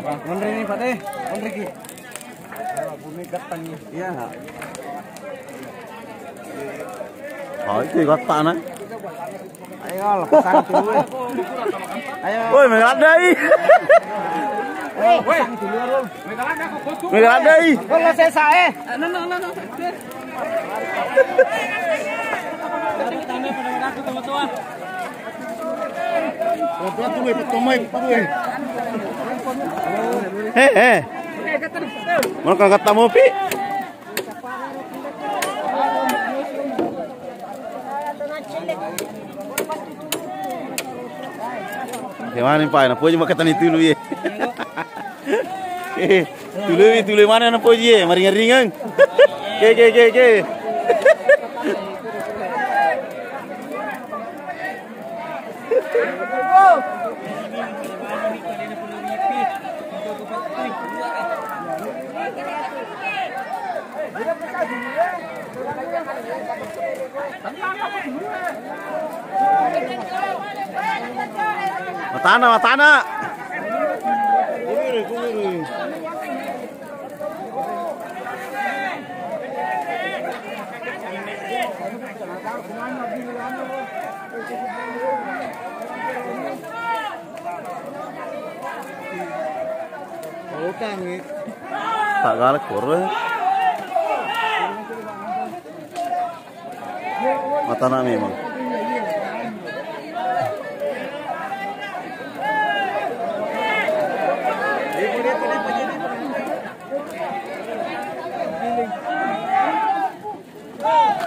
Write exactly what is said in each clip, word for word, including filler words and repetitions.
Onri ni, Pak, eh. Onri ki. Bumi gattang ni. Iya. Oh, itu gattang, nah. Ayo, lepas sana dulu, eh. Ayo. Woi, megadai. Ayo, lepas sana dulu, Rul. Megadai. Kalau saya, saya. Eh, eh. Mana kau kata mopi? Gimana, Pak? Napoji makkatani tulu, ye. Eh, tului, tului mana napoji, ye? Maringang-ringang. Ke, ke, ke, ke. Matana, matana. Utang, eh. Tak galak, koro. Matana memang.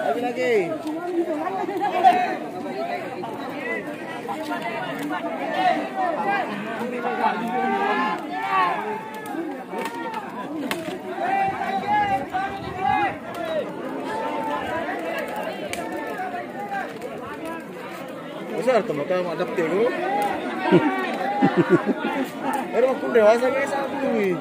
Lagi, lagi. Masa ada teman kamu ada telu? Baru aku dewasa, guys, aku tunggu.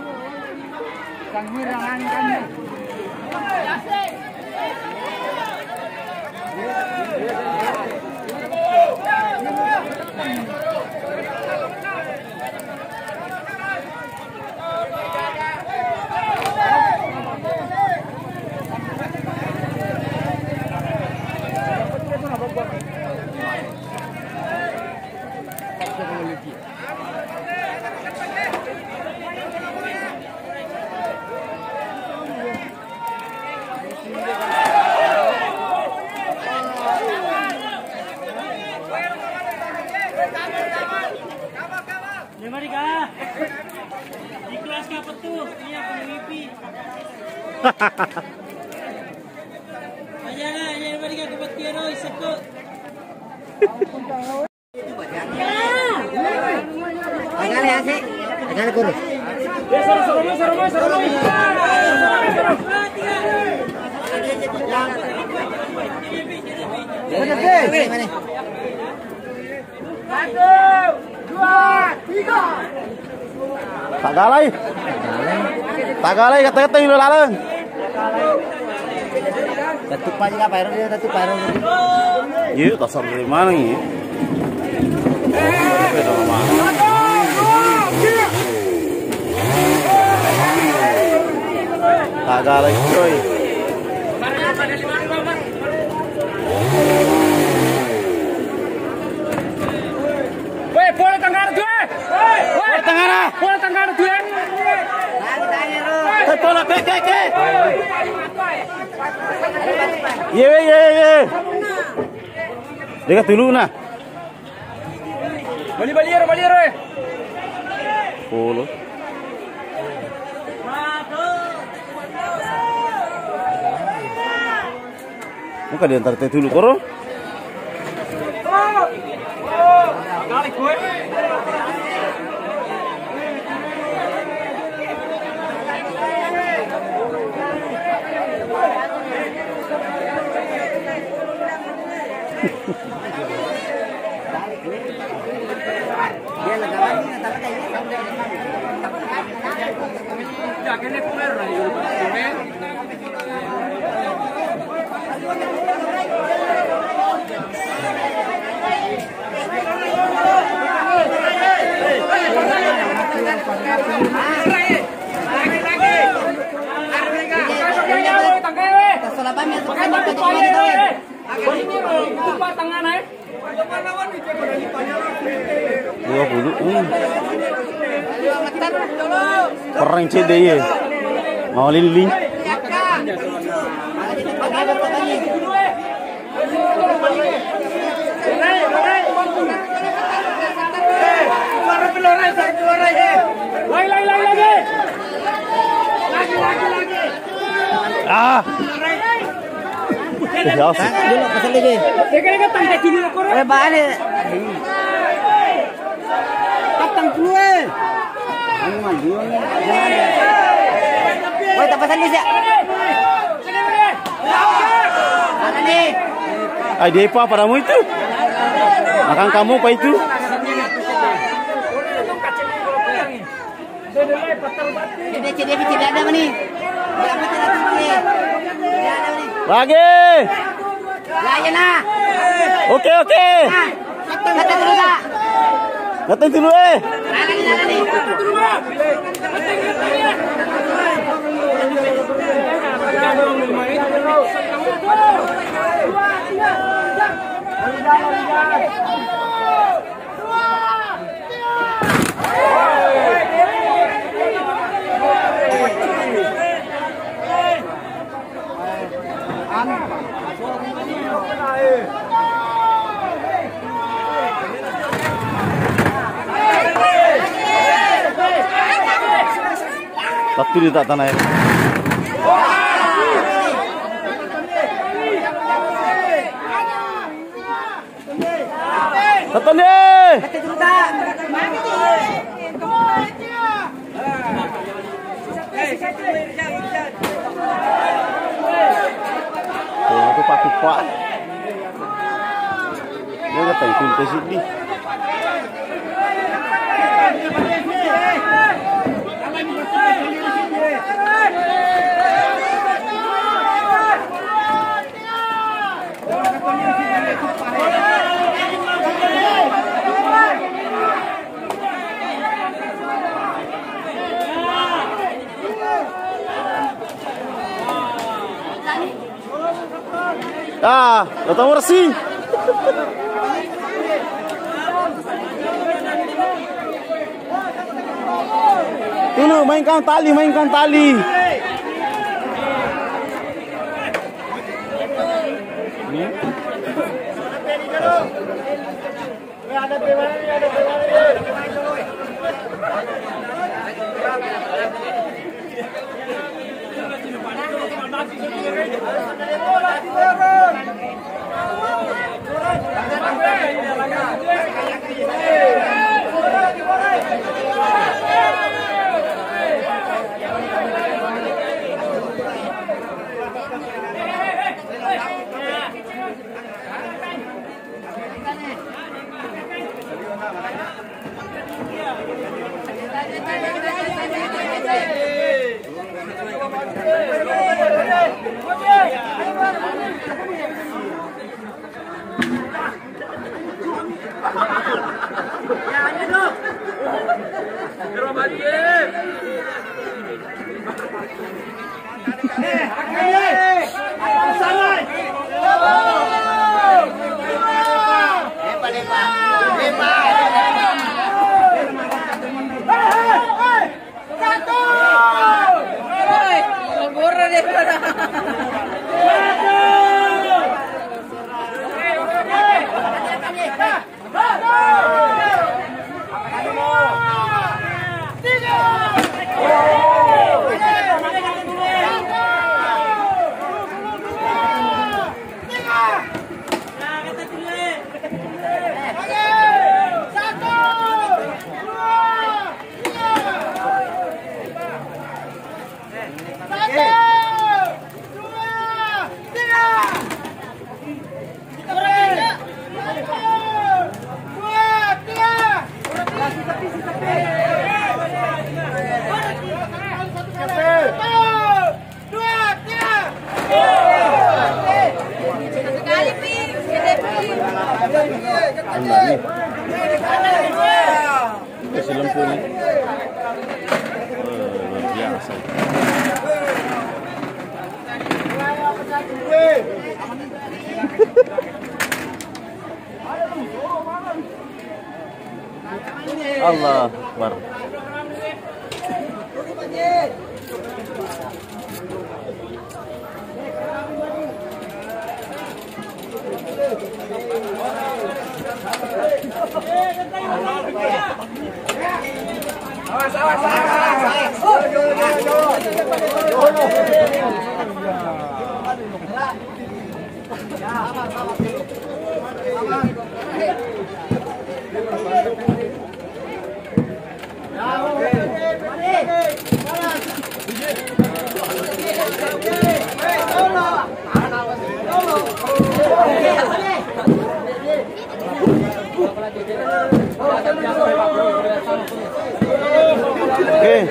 Iya, mari, Kak. Ikhlas, Kak, betul. Iya, punya wifi. Aja, Kak, aja, mari, Kak, ke Patiro, isekko. Agale ase, agale koro. Mana, mana? Satu, dua, tiga. Tagalai. Tagalai, kata-kata ilo laleng. Tettu pa iya, Pak Ero, dia tettu, Pak Ero. Iya, tasar dari mana ini? Tagalai, coy. Weh, bola tenggara tuh, eh. Bola tenggara. Bola tenggara tuh, eh. Eh, bola, ke, ke, ke. Iya, iya, iya. Dia tulu, nah. Bali, bali, ero, bali, ero, eh. Polo. Engka diantar te tulu koro. Dua puluh. Hmm. Perang cedde ye. Mau lili. Ah. Eh, ya, sih. Dulu, pasal lagi. Eh, balik. Patang puluh, eh. Woi, tak pasang di siap. Mana nih? Ai, depa padamu itu. Makan kamu apa itu? Cedde, cedde, cedde ada mani. Ada apa, cedde, cedde? Cedde ada mani. Lagi. Ya, ya, nah. Oke, oke. Nah, kata dulu, Kak. Kata dulu, eh. Nah, lagi, nah, lagi. Tapi di tak tanah ini. Satu nih. Tuh, itu Pak Tupak. Dia udah penting ke sini. Ah, datang bersih. Dulu mainkan tali, mainkan tali. Kasih lempu nih. Eh, luar biasa. Allahu Akbar. Oke.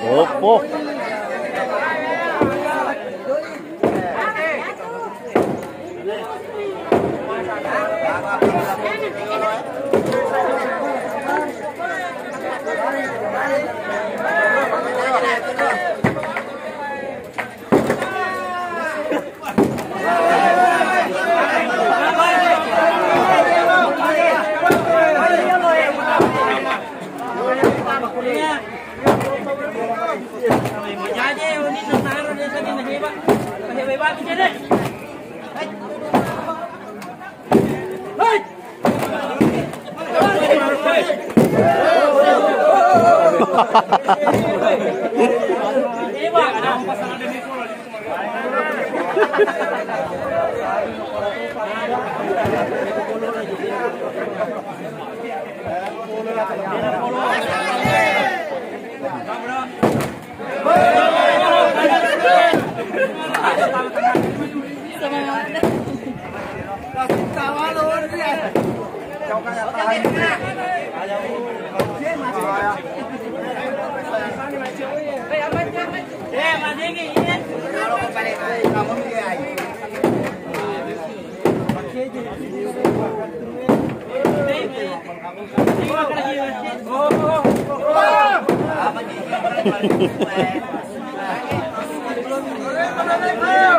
Oppo.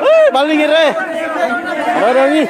Eh, paling ire. Ada, ada ni.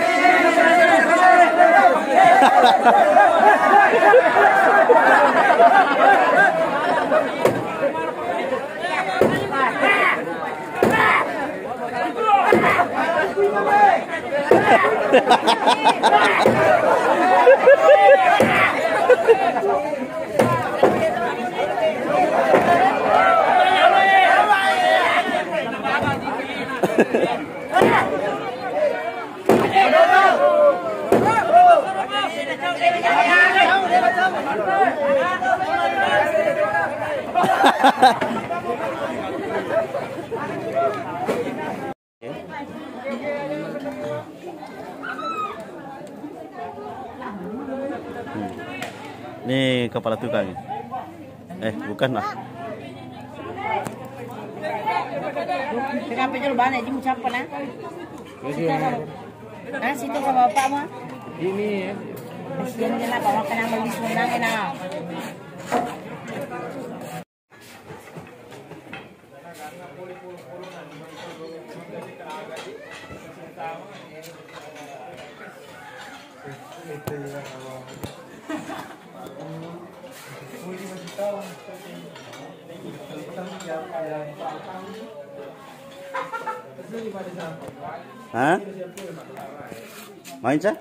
Hmm. Ini kepala tukang. Eh, bukan lah. Kenapa jual banyak, Ji, mau siapa, nah? Nah, situ sama bapakmu. Ini ya. Kasihan dia lah, bawa kena beli sunang, enak. Hah? Main, Cah?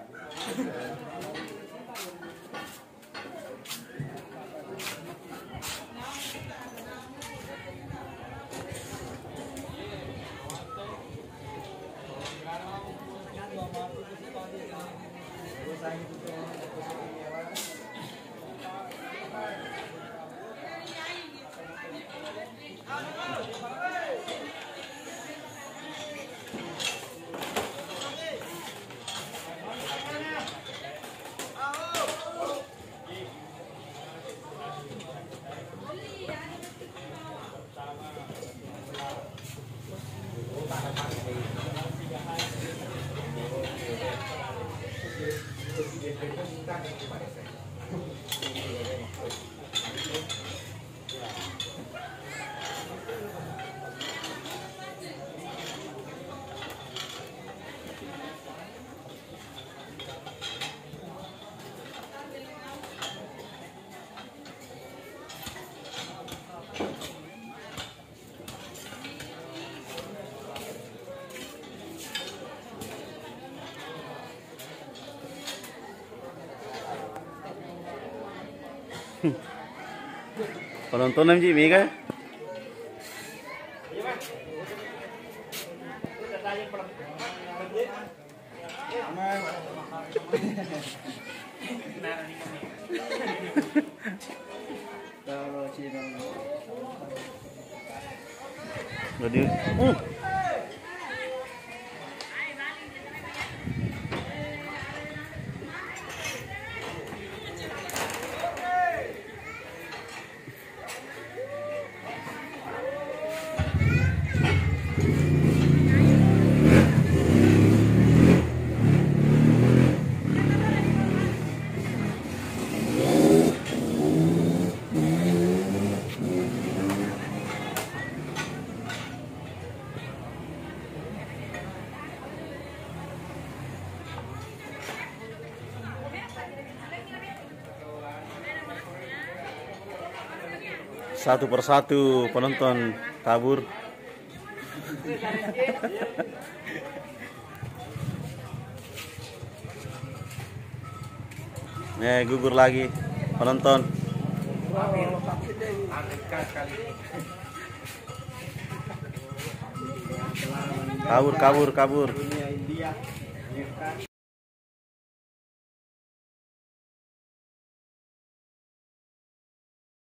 Penonton M J mega. Jadi, uh. Satu persatu penonton kabur. Eh, gugur lagi penonton. Kabur, kabur, kabur.